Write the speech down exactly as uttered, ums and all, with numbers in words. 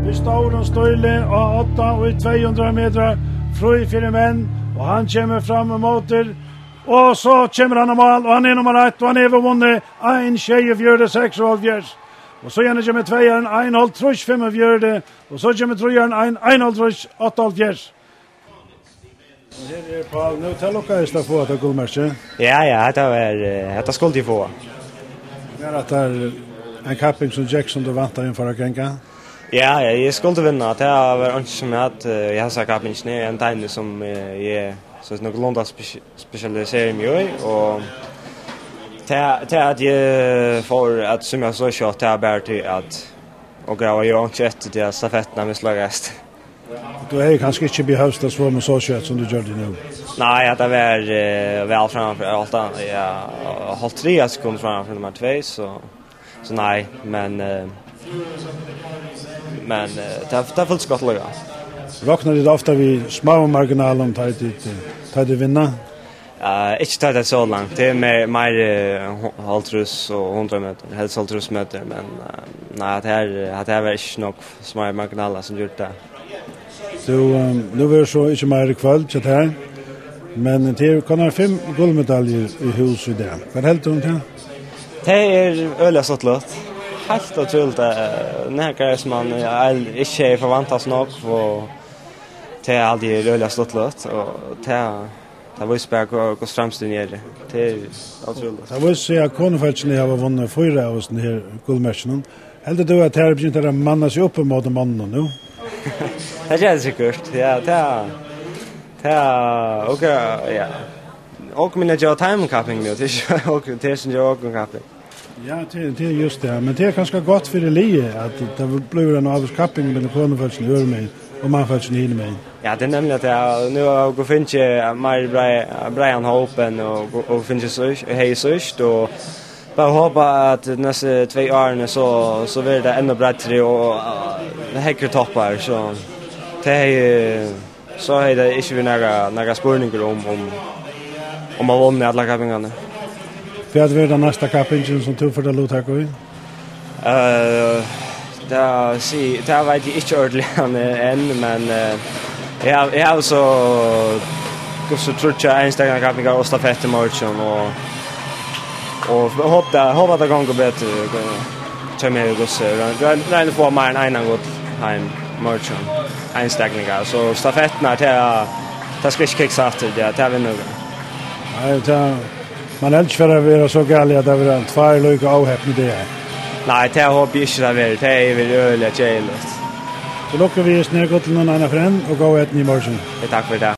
Við stórum stíli á odda í tvey hundrað metrar, frí fyri menn, og hann kemur fram ímóti, og so kemur hann á mál, og hann er nummar eitt, og hann hevur vunnið ein sjeyogfjøruti seksoghálvfjerðs. Og síðani kemur tveiarin, ein hálvtrýss fimmogfjøruti, og so kemur tríarin, ein einhálvtrýss áttaoghálvfjerðs. Og her er Pál. Nú, tað lukkaðist at fáa tað gullmerkið. Ja, ja, hetta var, eh, hetta skuldi eg fáa. Var hetta ein kapping sum gekk sum tú væntaði hon fór at ganga? Ja, ja, eg skuldi vinna. Tað var einki sum at, eh, eg havi sagt kappingini, ein deilig sum, eh, eg so nøkulunda spesi-, spesialiseri meg í, og tað, tað at eg fór at sumja so skjótt, tað er bara tí at, og eg havi einki eftir tí at stafettin mislukkaðist. Tú hevði kanska ikki behøvt at svomið so skjótt sum tú gjørdi nú? Nei, at tað var, eh, væl framman fyri alt annað. Ja, hálvtrýss sekund framman fyri nummar tvey, so, so nei, men, eh, men, eh, tað, tað føltist gott allíkavæl. Rokna tit ofta við smáum marginalum, tá tit, eh, tá tit vinna? Eh, ikki tá tað er so langt. Tað er meir, meir, eh, hu-, hálvtrýss og hundrað metrar, helst hálvtrýss metrar, men, eh, nei, at her, at her var ikki nógv smáir marginalar sum gjørdu tað. Tú, eh, nú verður so ikki meir í kvøld hjá tær, men tað eru komnar fimm gullmedaljur í hús í dag. Hvat heldur tú um tað? Tað er øgiliga stuttligt. Heilt ótrúligt, eh, nakað sum man, eh, ikki hevði forvantað so nógv, og tað er altíð øgiliga stuttligt, og tað Tað vísir bara, hva-, hvussu framstigini eru. Tað er ótrúligt. Tað vísir seg, at konufólkini hava vunnið fýra av hesum her gullmerkjunum. Heldur tú, at tær eru begynt at manna seg upp ímóti monnunum nú? Tað ger tað sikkurt. Ja, tað, tað, ok, ja. Ok, men eg geri teimum kapping nú. Tað er ikki ok, tað er ikki ok kapping. Ja, tað, tað er júst tað. Men tað er kanska gott fyri liðið, at tað blívur ein ávís kapping millum konufólkini øðrumegin og mannfólkini hinumegin. Ja, tað er nemliga tað. Nú hava okur fingið meir brei-, breiðan hóp enn og, og fingið síðst, hevði síðst, og bara hopa, at næstu tvey árini, so, so verður tað enn breiðari og, eh, hægri toppar, so tað hevði, so hevði tað ikki verið nakar, nakar spurningur um, um, um at vunna allar kappingarnar. Hvat verður tann næsta kappingin, sum tú fert at luttaka í? Eh, tað si-, tað veit eg ikki ordiliga enn, men, eh, eg havi, eg havi so, hvussu tríggjar einstaklingar kappingar og stafett í morgin, og, og hopi, hopi, at tað gongur betur. Kemur her, hvussu, royn-, royn-, royna at fáa meir enn ein gull heim í morgin. Einstaklingar. So stafettirnar, tað, tað skal ikki kiksa aftur, tað, tað vinnur. Nei, tað, man helst ikki fara at vera so galið, at tað verða tveir líka óhepnir dagar. Nei, tað hopi eg ikki, tað verður. Tað hevði verið øgiliga keðiligt. Til lukku við hesum her gullinum eina ferð enn, og góða eydnu í morgin. Ja, takk fyri tað.